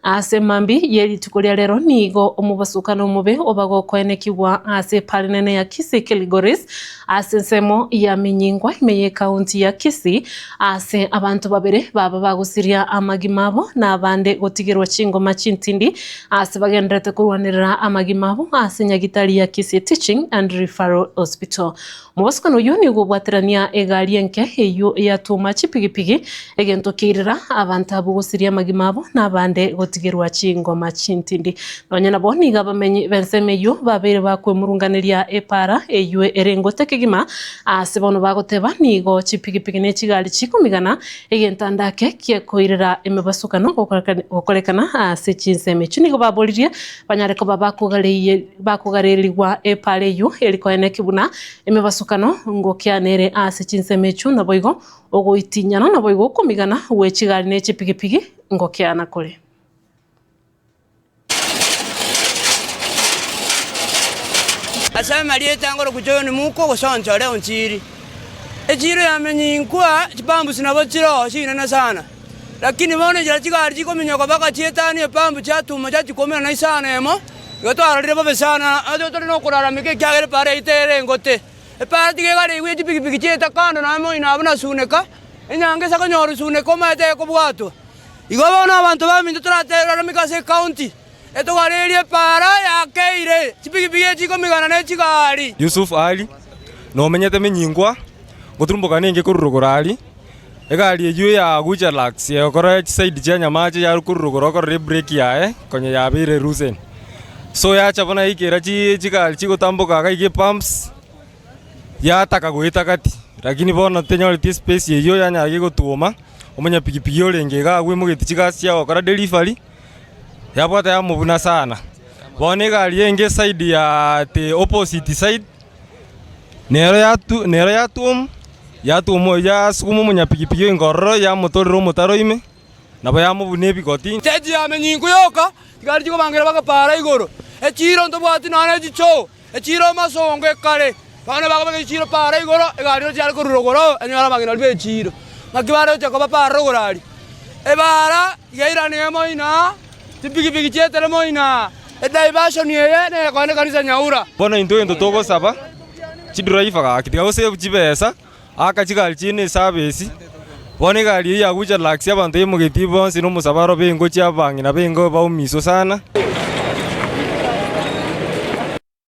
Ase mambia ye rituko ria rero nigo omobasukano omobe oba gokoenekigwa ase epara enene ya Kisii Kilgoris ase ensemo ya Minyingwa ime y'ekaunti ya Kisii ase abanto babere baba bagosiria amagima abo na abande gotigerwa chingoma chintindi ase bagendererete korwanerera amagima abo ase nyagitari ya Kisii Teaching and Referral Hospital. Omobosokano oyio nigo obwaterania egari enke eyio yatoma chipigipigi, egento keirera abanto abwo gosiria amagima abo na abande gotigerwa chingoma chintindi. Nonya nabo nigo abamenyi b'ensemo eyio babeire bakwemurunganeria epaara eyio ere engote kegima, aase bono bagoteba nigo chipigipigi ne chigari chikomigana, egento ande ake gekoirera emebasokano gokorekana ase chinsemo echio. Nigo baboririe Banyare koba bakogarerigwa epaara eyio eri koeneki buna emebasokano ngokiana ere ase chinsemo echio, naboigo ogoitinyana, naboigo okomigana gwe chigari ne chipigipigi ngokiana kore. Ase amarieta ngoroku John Muko gose Onchore Onchiri. Echiro yamenyinkwa chipambusi nabo chiroo chinene sana. Lakini bono enchera chigari chikominyoka mpaka chietanie epampu chiatuma chiachikoumera na isano emo, igo twarorire bobe sana, ase tore nokolalamika ekiagera epaara yaito ere engote. Epaara tiga egare igwe chipikipiki chiaeta kando naye moino abwo na suneka, enyange ase konyora osuneka omanyete ekobwatwa. Igo bono abanto baminto toratelalamike ase ecounty, etogarerie epaara yakeire, chipikipiki echi chikomigana ne chigari. Yusuf Ali, nomenyete Menyingwa, ngoturumboka nenge korwa rogoro aria. Egari eyio ya Gucha Lux egokora chiside chia Nyamache yarwa korwa rogoro okorora ebrake yaye konya yabeire loosen. So yacha bono yaikera chi chigari chigotamboka iga iga epumps, yataka goeta gati, lakini bono tenyoreti espace eyio yanyara gegotwoma, omonyapikipiki orenge iga abwo oimogeti chigasi chia gokora delivery, yabwata yamobuna sana. Bono egari enge eside ya the opposite side. Nero yatu nero yatwom yatwoma oyio yasuguma omonyapigipigi oinga ororo yamotorera omotaro ime, nabo yamobuna ebigoti. Stage ya menyingu yoka, chigari chikobangera mpaka para igoro. Echiro ntobwati nonya ne chichoo, echiro amasongo ekare. Bono bakobeka chichiro para igoro, egari roche yare korwa rogoro enyore abang'ina baria b'echiro. Naki bare gochia koba para rogoro aria. Ebara iga eirane moino, chipigipigi chietere moino. Ediversion eye neyekoenda ekanisa nyaura. Bono intwe egento togosaba, chidriver gaki tiga gosave chibesa, aka chigari chiaino eservice, bono egari eyio yagocha relax abanto baimogetie bonsi na omosabaro bengo chia abang'ina bengo baumiswe sana.